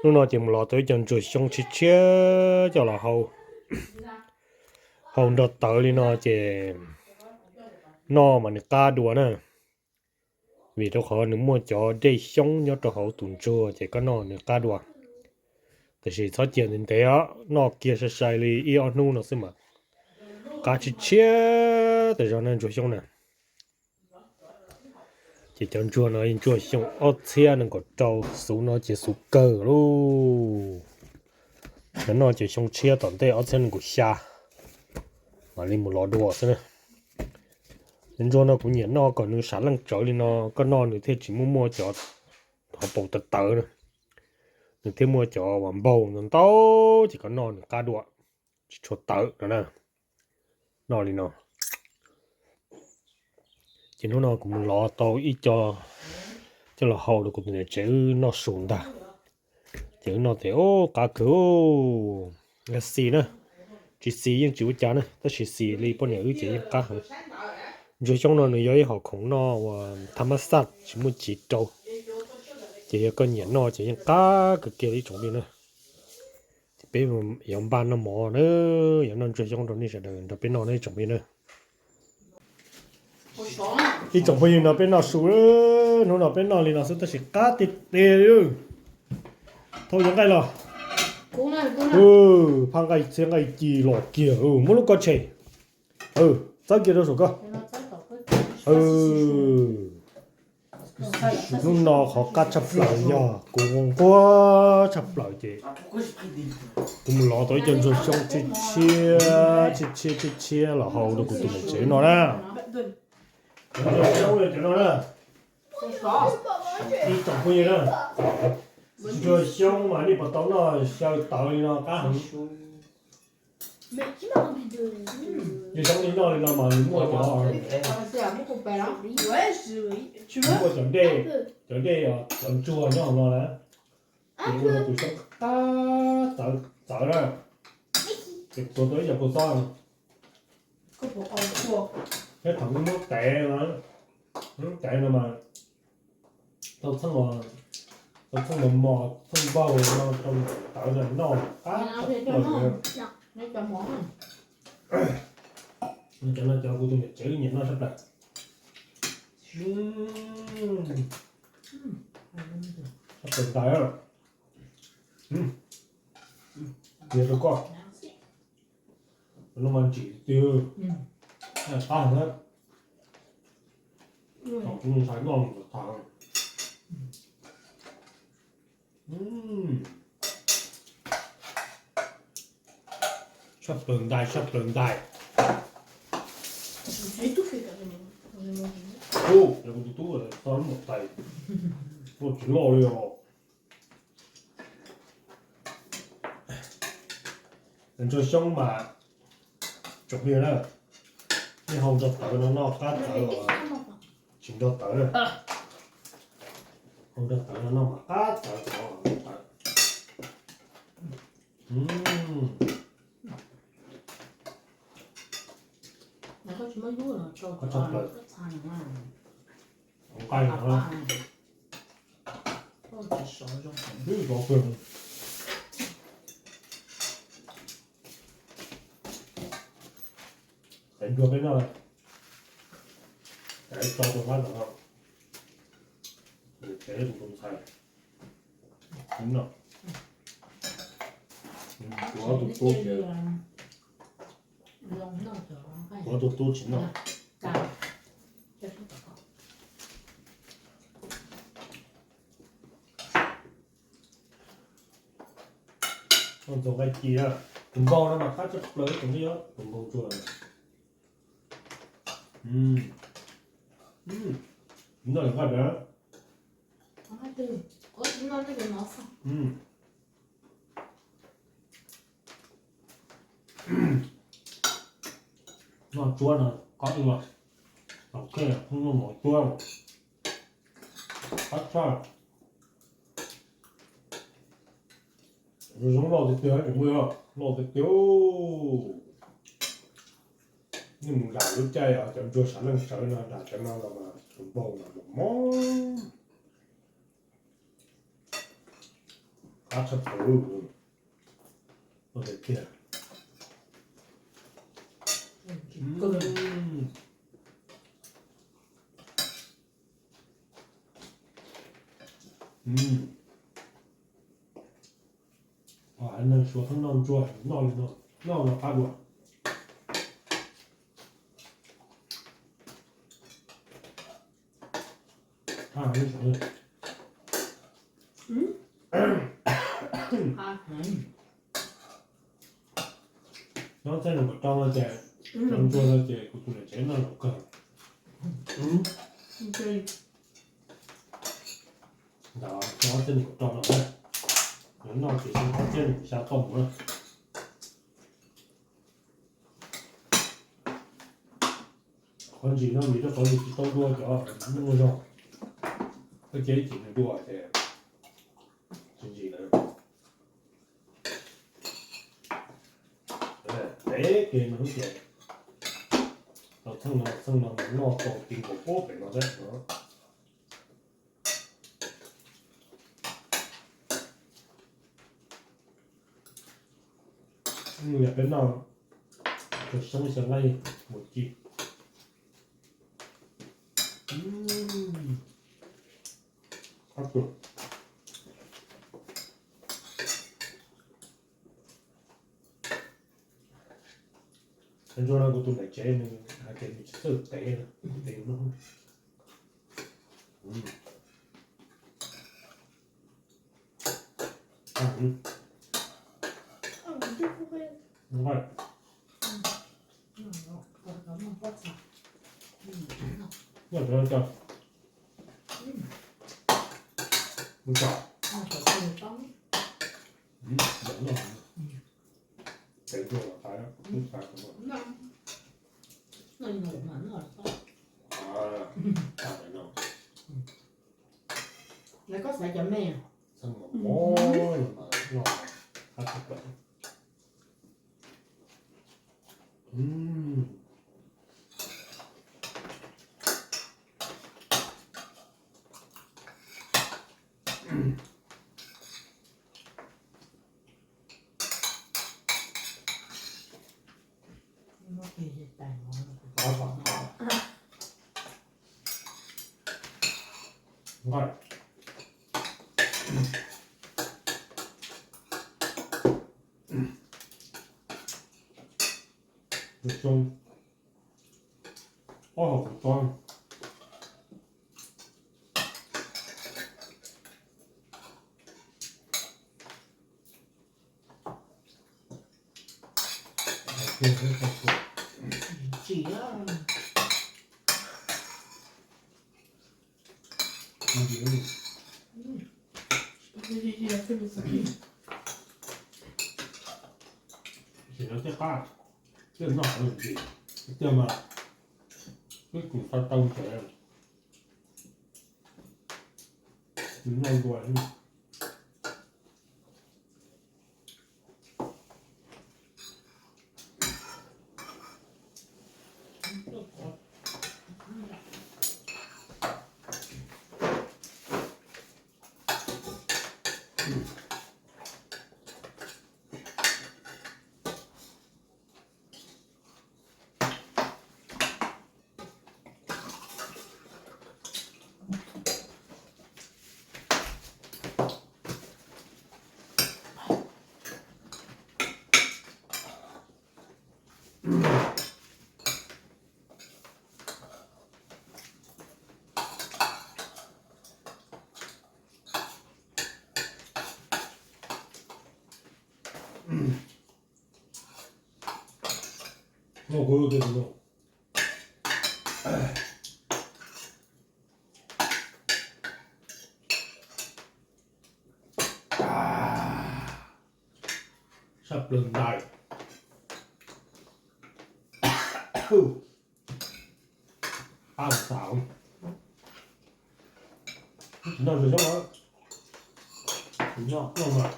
Hnub no ces mus lov tau ib co ntsuag xyoob tshiab tshiab coj los hau, hau nrog tawv li no ces noj mas nws qab dua na. Vim rau qhov nws muaj cov dej xyoob nyob rau hauv tus ntsuag ces koj noj nws qab dua. Tiam sis txhob cia ntev ntev os, noj kiag sai sai li ib ob hnub no xwb mas qab tshiab tshiab tas zog na ntsuag xyoob na. Ces cov ntsuag no ntsuag xyoo ob txhiab nees nkaum rau, xuv no ces xuv kawg lauj. Cov no ces xyoo tshiab tom ntej ob txhiab nees nkaum xya mam li mus lov dua xwb na. Cov ntsuag no kuv nyiam noj kom nws sav leej tsawv li no, koj noj nws thiaj tsis muaj muaj cov hauv paus tawv tawv na. Nws thiaj muaj cov uas npaug ntau ntau ces koj noj nws qab dua, tsis tshua tawv no na. Noj li no. Ces hnub no kuv mus lov tau ib co coj los hau rau kuv tus niam tsev wb noj su ntag. Ces wb noj tes ub qab kawg. Yog xis na, tsis xis yeej tsis ua cas na, tab sis xis li poj niam wb ces yeej qab heev. Ntsuag xyoob no nws yog ib hom khoom noj uas thab mab xaj tsis muaj chiv rau, ces yog koj nyiam noj ces yeej qab kawg kiag li ib tsoom phooj ywg na. Ces peb yuav npaj noj mov na, yuav noj ntsuag xyoob rau nej sawv daws nrog peb noj na ib tsoom phooj ywg na. Ib tsoom phooj ywg, no peb noj su, hnub no peb noj li no xwb tab sis qab tiag tiag li. Thauj cov nqaij los. Phaj nqaij txhiab nqaij ci los kiag, muab lub koj tshem. Txawb kiag rau saum koj. Hnub no qhov qab tshaj plaws yog kuv nquag tshaj plaws ces kuv mus lov tau ib co ntsuag xyoob tshiab tshiab tshiab tshiab tshiab tshiab los hau rau kuv tus niam tsev noj na. Ntsuag xyoob cov no na, ib tsoom phooj ywg na, ntsuag xyoob mas nej puas tau noj xyaw tawv li no qab heev. Ntsuag xyoob nej noj li no mas nws muaj cov, nws muaj cov dej, cov dej, cov ntsuag nyob hauv no na. Ces ua rau tus xyoob qab txawv txawv na. Ces kuv tuav tau ib co kua txob no, thiab thaum wb muab tev no, muab tev no mas tau txheej, tau txheej mos mos txheej npaug no rau tawv no noj qab tshaj plaws. Cov no cov kuv tus niam tsev nyiam noj tshaj plaws. Tshaj plaws ntais. Yog rau koj, no mas ntsim tiag, qab heev. Thaum kuv ntxhais noj mus tham. Tshaj plaws ntais, tshaj plaws ntais. Ub, yog kuv tus tub txog lub maum tais, ua tsis loj li os. Ntsuag xyoob mas tsoom phooj ywg na, nej hau nrog tawv no noj qab txawv, tsis nrog tawv na. Hau nrog tawv no noj mas qab txawv, txawv. Qab tshaj plaws. Nqaij no. Ntsuag peb noj, tso rau qab no, tsev tus ntxhais no, kuv ob tug tub, kuv ob tug tub tsis noj. Ntxuag nqaij ci, tus npaug no mas qab tshaj plaws, tus npaug, tus npaug ntsuag. Noj nqaij na. Noj tsuab no qab ua, tom kheej pheej noj mov tsuab, qab tshaj. Zoo loj tiag tiag, loj tiag tiag. Nej mus nram lub caij cov ntsuag sav leej sawv no nram cov no los mas tus npaug no los mos. Qab tshaj plaws. Ua tiag tiag. Haiv neeg Suav pheej noj ntsuag, noj li no, noj no qab dua. Nyob txhiab nees nkaum rau no ces, cov ntsuag no ces kuv tus niam tsev noj zaum kawg. Ntawd nyob txhiab nees nkaum rau no na, nyob noj ces xyoo ob txhiab nees nkaum xya toj mus na. Qhov ntsis no vim rau qhov nws tsis tau dua cov nyuj zog, koj cia ib chim nws dua ces tsis ntsim lawm. Peb ke no ces tau txheej no, txheej no noj tau ti nkaus pem no thiab. Yog peb noj rau xyoob xyaw nqaij mus ci. Ntsuag no kuv tus niam tsev nws hais tias nws tsis txawj tev, tev no. Lawv koj xav cov me. Xyoo ob hauv kuv tsob. Tsis no tej qab, tej noj ntsis, tej mas ib kum tau tau ntawd, noj dua. Sab plaws ntais. Qab xav, tsis noj zoo zoo, noj mas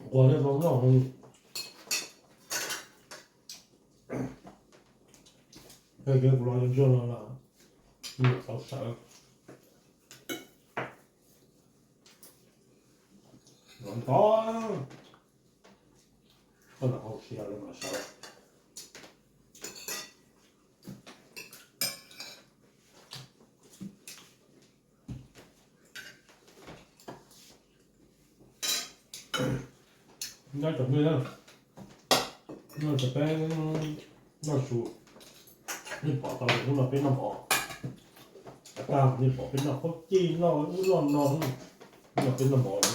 nquag thiaj tau noj. Yog kuv los ntsuag no los tau sawv. Ntau, koj los hauv siav lawv mam sawv. Nyob tsoom phooj ywg, nyob tsoom peb noj su, nej pom tau hnub no peb noj mov, tag nej pom peb noj qhaub cij noj ub noj no, hnub no peb noj mov.